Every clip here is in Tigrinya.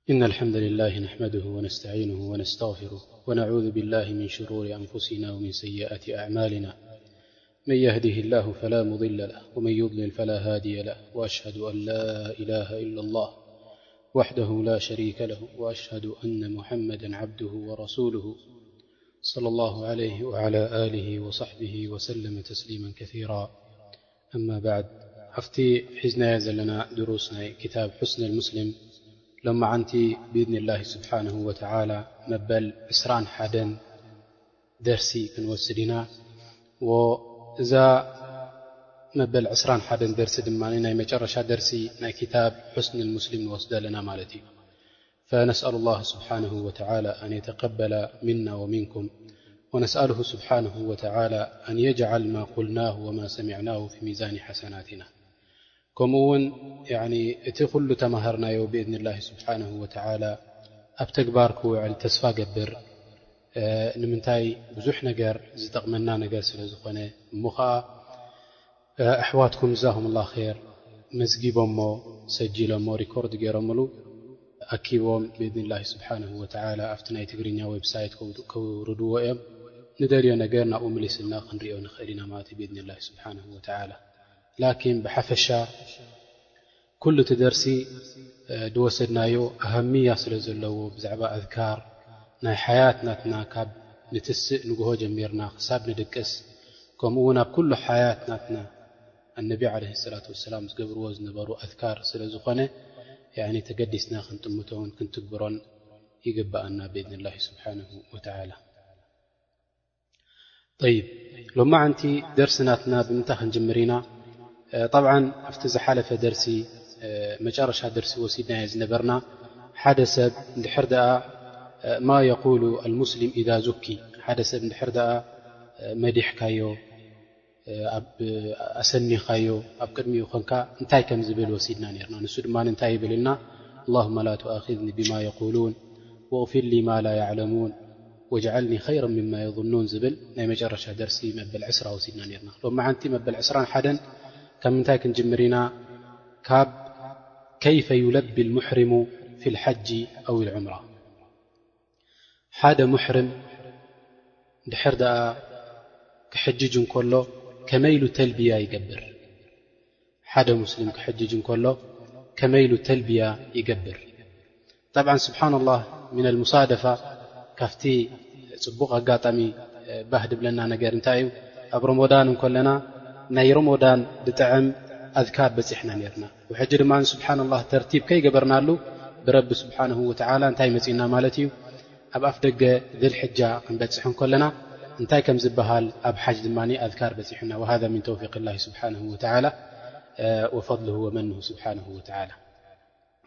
إن الحمد لله نحمده ونستعينه ونستغفره، ونعوذ بالله من شرور أنفسنا ومن سيئات أعمالنا. من يهده الله فلا مضل له، ومن يضلل فلا هادي له، وأشهد أن لا إله إلا الله وحده لا شريك له، وأشهد أن محمدا عبده ورسوله، صلى الله عليه وعلى آله وصحبه وسلم تسليما كثيرا. أما بعد، ኣብቲ ሒዝናዮ ዘለና ድሩስ ናይ ክታብ ሕስነል ሙስሊም፣ ሎማዓንቲ ብኢዝኒላሂ ስብሓንሁ ወተዓላ መበል ዕስራን ሓደን ደርሲ ክንወስድ ኢና። ወእዛ መበል ዕስራን ሓደን ደርሲ ድማ ናይ መጨረሻ ደርሲ ናይ ክታብ ሕስነል ሙስሊም ንወስዶ ኣለና ማለት እዩ። فنسأل الله سبحانه وتعالى أن يتقبل منا ومنكم، ونسأله سبحانه وتعالى أن يجعل ما قلناه وما سمعناه في ميزان حسناتنا. ከምኡ እውን፣ ያኒ፣ እቲ ኩሉ ተማሃርናዮ ብኢዝኒላሂ ስብሓንሁ ወተዓላ ኣብ ተግባር ክውዕል ተስፋ ገብር። እ፣ ንምንታይ፣ ብዙሕ ነገር ዝጠቕመና ነገር ስለ ዝኾነ። እሞ ኸዓ፣ እ፣ ኣሕዋትኩም ጀዛሁሙላህ ኸይር መዝጊቦሞ፣ ሰጂሎሞ፣ ሪኮርድ ገይሮምሉ ኣኪቦም ብኢዝኒላሂ ስብሓንሁ ወተዓላ ኣብቲ ናይ ትግርኛ ዌብሳይት ከውድ-፣ ከውርድዎ እዮም። ንደልዮ ነገር ናብኡ ምሊስና ክንሪኦ ንኽእል ኢና ማለት እዩ ብኢዝኒላሂ ስብሓንሁ ወተዓላ። ላኪን ብሓፈሻ ኩሉ እቲ ደርሲ፣ እ፣ ዝወሰድናዮ ኣሃምያ ስለ ዘለዎ ብዛዕባ ኣዝካር ናይ ሓያት ናትና ካብ ንትስእ ንግሆ ጀሚርና ክሳብ ንድቅስ፣ ከምኡ እውን ኣብ ኩሉ ሓያት ናትና ኣነቢ ዓለይሂ ሰላቱ ወሰላም ዝገብርዎ ዝነበሩ ኣዝካር ስለ ዝኾነ፣ ያኒ ተገዲስና ክንጥምቶን ክንትግብሮን ይግብኣና ብኢዝኒላሂ ስብሓንሁ ወተዓላ። ጠይብ፣ ሎማዓንቲ ደርሲ ናትና ብምንታይ ክንጅምር ኢና? እ፣ ጠብዓን ኣብቲ ዝሓለፈ ደርሲ፣ እ፣ መጨረሻ ደርሲ ወሲድናዮ ዝነበርና ሓደ ሰብ እንድሕር ደኣ፣ እ፣ ማ የቁሉ ኣልሙስሊም ኢዛ ዙኪ፣ ሓደ ሰብ እንድሕር ደኣ፣ እ፣ መዲሕካዮ፣ እ፣ ኣብ ኣሰኒኻዮ፣ ኣብ ቅድሚኡ ኾንካ እንታይ ከም ዝብል ወሲድና ነርና። ንሱ ድማ እንታይ ይብል ኢልና? ኣላሁመ ላ ቱኣኺዝኒ ቢማ የቁሉን ወእግፊር ሊ ማ ላ ያዕለሙን ወጅዓልኒ ኸይረን ሚማ የظኑን ዝብል ናይ መጨረሻ ደርሲ መበል ዕስራ ወሲድና ነርና። ሎማዓንቲ መበል ዕስራን ሓደን ካብ ምንታይ ክንጅምር ኢና? ካብ ከይፈ ዩለቢ ልሙሕሪሙ ፊ ልሐጂ ኣው ልዑምራ። ሓደ ሙሕርም ድሕር ደኣ ክሕጅጅ እንከሎ ከመይ ኢሉ ተልብያ ይገብር? ሓደ ሙስሊም ክሕጅጅ እንከሎ ከመይ ኢሉ ተልብያ ይገብር? ጠብዓን ስብሓንላህ፣ ሚነል ሙሳደፋ፣ ካብቲ ጽቡቕ ኣጋጣሚ፣ እ፣ ባህ ድብለና ነገር እንታይ እዩ? ኣብ ረመዳን እንከለና ናይ ረመዳን ድጥዕም ኣዝካር በጺሕና ነርና። ወሕጂ ድማ ስብሓንላህ ተርቲብ ከይገበርናሉ ብረቢ ስብሓንሁ ወተዓላ እንታይ መጺእና ማለት እዩ? ኣብ ኣፍ ደገ ዝልሕጃ ክንበጽሕ እንከለና እንታይ ከም ዝበሃል ኣብ ሓጅ ድማ ኣዝካር በጺሑና። ወሃዛ ሚን ተውፊቅላሂ ስብሓንሁ ወተዓላ፣ እ፣ ወፈድልሁ ወመንሁ ስብሓንሁ ወተዓላ።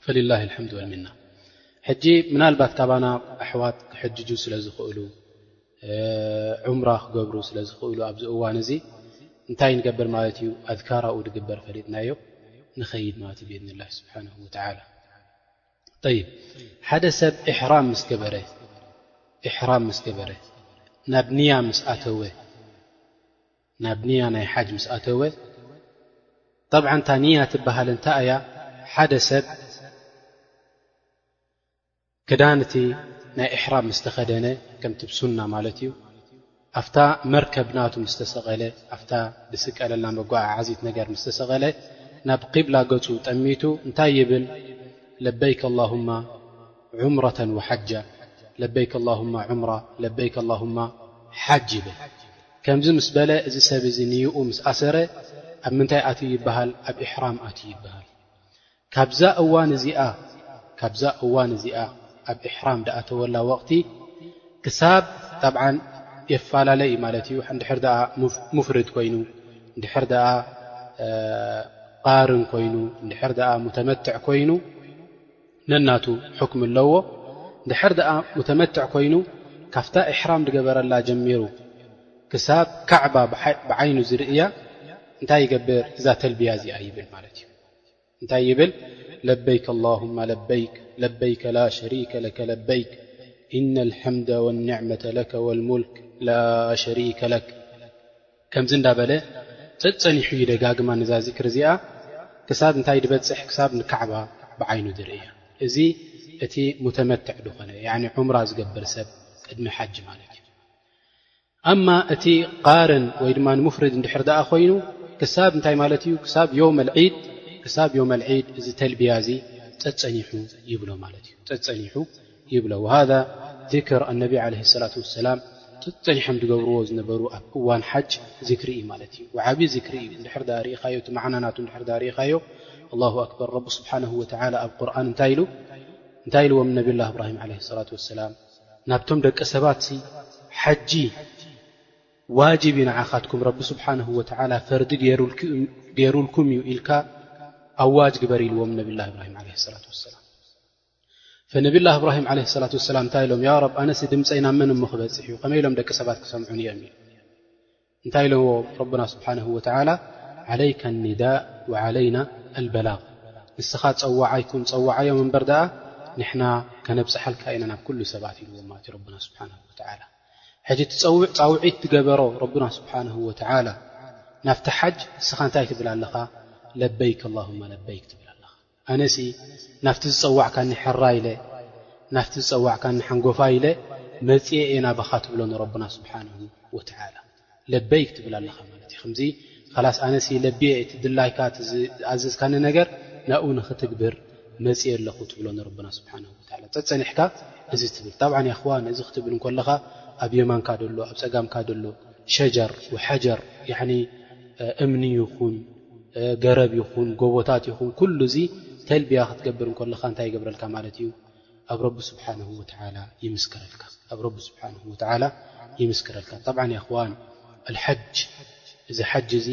ፈሊላሂ ልሐምድ ወልሚና። ሕጂ ምናልባት ካባና ኣሕዋት ክሕጅጁ ስለ ዝኽእሉ፣ እ፣ ዑምራ ክገብሩ ስለ ዝኽእሉ ኣብዚ እዋን እዚ እንታይ ንገብር ማለት እዩ? ኣዝካር ኣብኡ ድግበር ፈሊጥናዮ ንኸይድ ማለት እዩ ብኢዝኒላሂ ስብሓንሁ ወተዓላ። ጠይብ፣ ሓደ ሰብ ኢሕራም ምስ ገበረ፣ ኢሕራም ምስ ገበረ፣ ናብ ንያ ምስ ኣተወ፣ ናብ ንያ ናይ ሓጅ ምስ ኣተወ፣ ጠብዓን እታ ንያ ትበሃል እንታይ እያ? ሓደ ሰብ ክዳን እቲ ናይ ኢሕራም ምስ ተኸደነ፣ ከምቲ ብሱና ማለት እዩ፣ ኣብታ መርከብ ናቱ ምስ ተሰቐለ፣ ኣብታ ዝስቀለላ መጓዓዓዚት ነገር ምስ ተሰቐለ፣ ናብ ቂብላ ገጹ ጠሚቱ እንታይ ይብል? ለበይክ ኣላሁማ ዑምረተን ወሓጃ፣ ለበይክ ኣላሁማ ዑምራ፣ ለበይክ ኣላሁማ ሓጅ ይብል። ከምዚ ምስ በለ፣ እዚ ሰብ እዚ ንይኡ ምስ ኣሰረ፣ ኣብ ምንታይ ኣትዩ ይበሃል? ኣብ ኢሕራም ኣትዩ ይበሃል። ካብዛ እዋን እዚኣ፣ ካብዛ እዋን እዚኣ ኣብ ኢሕራም ድኣተወላ ወቕቲ ክሳብ፣ ጠብዓን የፈላለ እዩ ማለት እዩ። እንድሕር ደኣ ሙፍ-፣ ሙፍሪድ ኮይኑ፣ እንድሕር ደኣ፣ እ፣ ቃርን ኮይኑ፣ እንድሕር ደኣ ሙተመትዕ ኮይኑ፣ ነናቱ ሕክም ኣለዎ። እንድሕር ደኣ ሙተመትዕ ኮይኑ፣ ካብታ ኢሕራም ዝገበረላ ጀሚሩ ክሳብ ካዕባ ብሓ-፣ ብዓይኑ ዝርእያ እንታይ ይገብር? እዛ ተልብያ እዚኣ ይብል ማለት እዩ። እንታይ ይብል? ለበይክ ኣላሁማ ለበይክ፣ ለበይከ ላ ሸሪከ ለከ ለበይክ፣ ኢነ ልሐምደ ወኒዕመተ ለከ ወልሙልክ ላ ሸሪከ ለክ። ከምዚ እንዳበለ ጸጸኒሑ ይደጋግማ ነዛ ዚክር እዚኣ፣ ክሳብ እንታይ ድበጽሕ? ክሳብ ንካዕባ ብዓይኑ ድርእያ። እዚ እቲ ሙተመትዕ ዝኾነ፣ ያኒ ዑምራ ዝገብር ሰብ ቅድሚ ሓጅ ማለት እዩ። ኣማ እቲ ቃርን ወይ ድማ ሙፍሪድ እንድሕር ደኣ ኮይኑ፣ ክሳብ እንታይ ማለት እዩ? ክሳብ የውመል ዒድ፣ ክሳብ የውመል ዒድ እዚ ተልቢያ እዚ ጸጸኒሑ ይብሎ ማለት እዩ። ጸጸኒሑ ይብሎ። وهذا ذكر النبي عليه الصلاة والسلام፣ ጸጸኒሖም ዝገብርዎ ዝነበሩ ኣብ እዋን ሓጅ ዝክሪ እዩ ማለት እዩ። ወዓቢ ዝክሪ እዩ። እንድሕር ደኣ ርኢኻዮ፣ እቲ መዓና ናቱ እንድሕር ደኣ ርኢኻዮ፣ ኣላሁ ኣክበር። ረቢ ስብሓነሁ ወተዓላ ኣብ ቁርኣን እንታይ ኢሉ? እንታይ ኢልዎም ነቢዩላህ እብራሂም ዓለይሂ ሰላቱ ወሰላም? ናብቶም ደቂ ሰባት ሲ ሓጂ ዋጅብ እዩ ንዓኻትኩም፣ ረቢ ስብሓነሁ ወተዓላ ፈርዲ ገይሩልኩ-፣ ገይሩልኩም እዩ ኢልካ ኣዋጅ ግበር ኢልዎም ነቢዩላህ እብራሂም ዓለይሂ ሰላቱ ወሰላም። ፈነቢዩላህ እብራሂም ዓለይሂ ሰላቱ ወሰላም እንታይ ኢሎም? ያ ረብ፣ ኣነሲ ድምፀይ ናብ መን እሞ ክበፅሕ እዩ? ከመይ ኢሎም ደቂ ሰባት ክሰምዑኒ እዮም? ኢሉ እንታይ ኢለዎ ረብና ስብሓነሁ ወተዓላ? ዓለይከ ኒዳእ ወዓለይና ኣልበላግ። ንስኻ ጸዋዓይ ኩን፣ ጸዋዓዮም እምበር ደኣ ንሕና ከነብጽሓልካ ኢና ናብ ኩሉ ሰባት ኢልዎ ማለት እዩ ረብና ስብሓነሁ ወተዓላ። ሕጂ እቲ ጸውዕ-፣ ጻውዒት ትገበሮ ረብና ስብሓነሁ ወተዓላ ናብቲ ሓጅ፣ ንስኻ እንታይ ትብል ኣለኻ? ለበይክ ኣላሁመ ለበይክ ትብል ኣለኻ። ኣነሲ ናብቲ ዝጸዋዕካኒ ሕራ ኢለ፣ ናብቲ ዝጸዋዕካኒ ሓንጎፋ ኢለ መጽየ እየ ናባኻ ትብሎ ንረብና ስብሓነሁ ወተዓላ። ለበይክ ትብል ኣለኻ ማለት እዩ። ከምዚ ኸላስ ኣነሲ ለብየ እቲ ድላይካ እቲ ዝኣዘዝካኒ ነገር ናብኡ ንኽትግብር መጽየ ኣለኹ ትብሎ ንረብና ስብሓነሁ ወተዓላ። ጸጸኒሕካ እዚ ትብል። ጠብዓን ያ እኽዋን፣ እዚ ክትብል እንከለኻ ኣብ የማንካ ደሎ፣ ኣብ ጸጋምካ ደሎ ሸጀር ወሐጀር፣ ያዕኒ እምኒ ይኹን ገረብ ይኹን ጎቦታት ይኹን ኩሉ እዚ ተልቢያ ክትገብር እንከለኻ እንታይ ይገብረልካ ማለት እዩ? ኣብ ረቢ ስብሓነሁ ወተዓላ ይምስክረልካ። ኣብ ረቢ ስብሓነሁ ወተዓላ ይምስክረልካ። ጠብዓን ያ እኽዋን፣ ኣልሐጅ፣ እዚ ሓጅ እዚ፣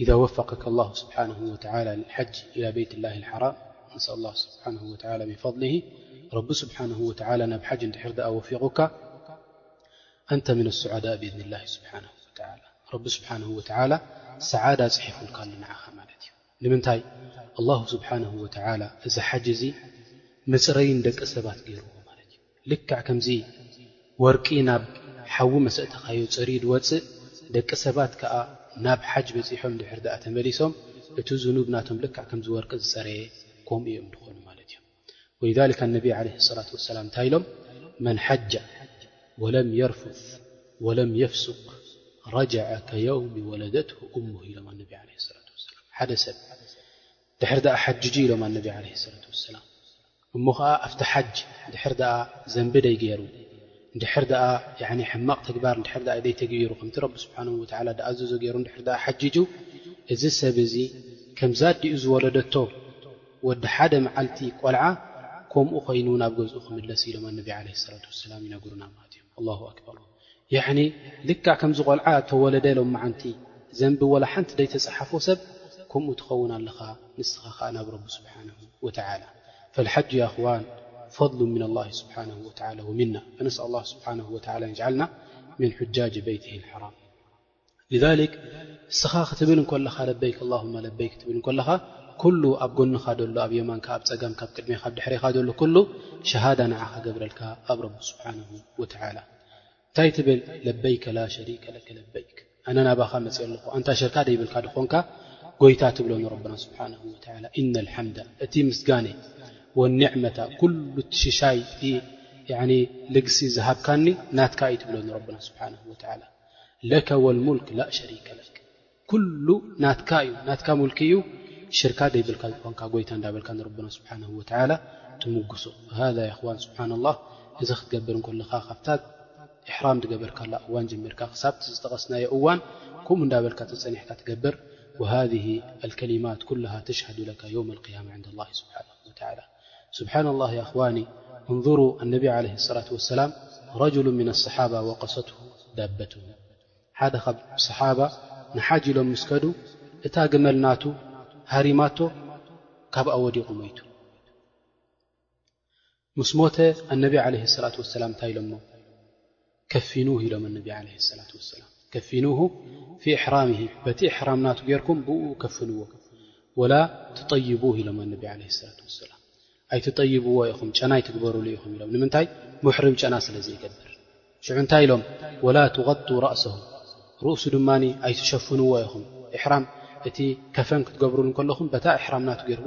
إذا وفقك الله سبحانه وتعالى للحج إلى بيت الله الحرام، نسأل الله سبحانه وتعالى من فضله، ረቢ ስብሓነሁ ወተዓላ ናብ ሓጅ እንድሕር ደኣ ወፊቑካ፣ أنت من السعداء بإذن الله سبحانه وتعالى። ረቢ ስብሓነሁ ወተዓላ ሰዓዳ ጽሒፉልካ ኣሎ ንዓኻ ማለት እዩ። ንምንታይ? ኣላሁ ስብሓነሁ ወተዓላ እዚ ሓጅ እዚ ምጽረይን ደቂ ሰባት ገይርዎ ማለት እዩ። ልክዕ ከምዚ ወርቂ ናብ ሓዊ መሰእተኻዮ ጸርዩ ዝወጽእ፣ ደቂ ሰባት ከኣ ናብ ሓጅ በጺሖም ድሕር ደኣ ተመሊሶም፣ እቲ ዝኑብ ናቶም ልክዕ ከምዚ ወርቂ ዝጸረየ ከምኡ እዮም ዝኾኑ ማለት እዮም። ولذلك النبي عليه الصلاة والسلام እንታይ ኢሎም? من حج ولم يرفث ولم يفسق رجع كيوم ولدته أمه ኢሎም النبي عليه الصلاة والسلام። ሓደ ሰብ ድሕር ደኣ ሓጅጁ ኢሎም النبي عليه الصلاة والسلام። እሞ ኸዓ ኣብቲ ሓጅ ድሕር ደኣ ዘንቢ ደይገይሩ፣ ድሕር ደኣ ያኒ ሕማቕ ተግባር ድሕር ደኣ ደይተግቢሩ፣ ከምቲ ረቢ ስብሓንሁ ወተዓላ ደኣዘዞ ገይሩ ድሕር ደኣ ሓጅጁ፣ እዚ ሰብ እዚ ከምዛ ኣዲኡ ዝወለደቶ ወዲ ሓደ መዓልቲ ቆልዓ ከምኡ ኾይኑ ናብ ገዝኡ ክምለስ ኢሎም ኣነቢ ዓለይሂ ሰላቱ ወሰላም ይነግሩና ማለት እዮም። ኣላሁ ኣክበር። ያዕኒ ልክዕ ከምዚ ቆልዓ ተወለደ ሎም መዓንቲ ዘንቢ ወላ ሓንቲ ደይተጸሓፎ ሰብ ከምኡ ትኸውን ኣለኻ ንስኻ ኸኣ ናብ ረቢ ስብሓንሁ ወተዓላ። فالحج يا أخوان فضل من الله سبحانه وتعالى ومنا، فنسأل الله سبحانه وتعالى أن يجعلنا من حجاج بيته الحرام. لذلك እስኻ ክትብል እንከለኻ ለበይክ اللهم لبيك ክትብል እንከለኻ ኩሉ ኣብ ጎንኻ ደሎ፣ ኣብ የማንካ፣ ኣብ ጸጋምካ፣ ኣብ ቅድሜኻ፣ ኣብ ድሕሬኻ ደሎ ኩሉ ሸሃዳ ንዓኻ ገብረልካ ኣብ ረቢ ስብሓንሁ ወተዓላ። እንታይ ትብል? ለበይከ ላ ሸሪከ ለከ ለበይክ። ኣነ ናባኻ መጽእ ኣለኹ፣ ኣንታ ሽርካ ደይብልካ ድኾንካ ጎይታ ትብሎ ንረብና ስብሓንሁ ወተዓላ። ኢነ ልሓምዳ፣ እቲ ምስጋነ፣ ወኒዕመታ፣ ኩሉ እቲ ሽሻይ፣ እቲ ያዕኒ ልግሲ ዝሃብካኒ ናትካ እዩ ትብሎ ንረብና ስብሓንሁ ወተዓላ። ለከ ወልሙልክ ላ ሸሪከ ለክ። ኩሉ ናትካ እዩ፣ ናትካ ሙልኪ እዩ፣ ሽርካ ደይብልካ ዝኾንካ ጎይታ እንዳበልካ ንረብና ስብሓንሁ ወተዓላ ትምጉሶ። ሃዛ ያ እኽዋን ስብሓንላህ፣ እዚ ክትገብር እንከለኻ ካብታ ኢሕራም ዝገበርካላ እዋን ጀሚርካ ክሳብ እቲ ዝጠቐስናዮ እዋን ከምኡ እንዳበልካ ተጸኒሕካ ትገብር። وهذه الكلمات كلها تشهد لك يوم القيامة عند الله سبحانه وتعالى. سبحان الله يا أخواني، انظروا النبي عليه الصلاة والسلام، رجل من الصحابة وقصته دابته. ሓደ ካብ ሰሓባ ንሓጅ ኢሎም ምስ ከዱ እታ ግመል ናቱ ሃሪማቶ ካብኣ ወዲቑ ሞይቱ። ምስ ሞተ ኣነቢ ዓለይሂ ሰላቱ ወሰላም እንታይ ኢሎሞ? ከፊኑሁ ኢሎም ኣነቢ ዓለይሂ ሰላቱ ወሰላም። ከፊኑሁ ፊ ኢሕራሚሂ፣ በቲ ኢሕራም ናቱ ጌርኩም ብኡ ከፍንዎ። ወላ ትጠይቡሁ ኢሎም ኣነቢ ዓለይሂ ሰላቱ ወሰላም። ኣይትጠይብዎ ኢኹም፣ ጨና ኣይትግበሩሉ ኢኹም ኢሎም። ንምንታይ? ሙሕሪም ጨና ስለ ዘይገብር። ሽዑ እንታይ ኢሎም? ወላ ትغጡ ረእሰሁ፣ ርእሱ ድማ ኣይትሸፍንዎ ኢኹም። ኢሕራም እቲ ከፈን ክትገብሩሉ እንከለኹም በታ ኢሕራም ናቱ ጌርኩም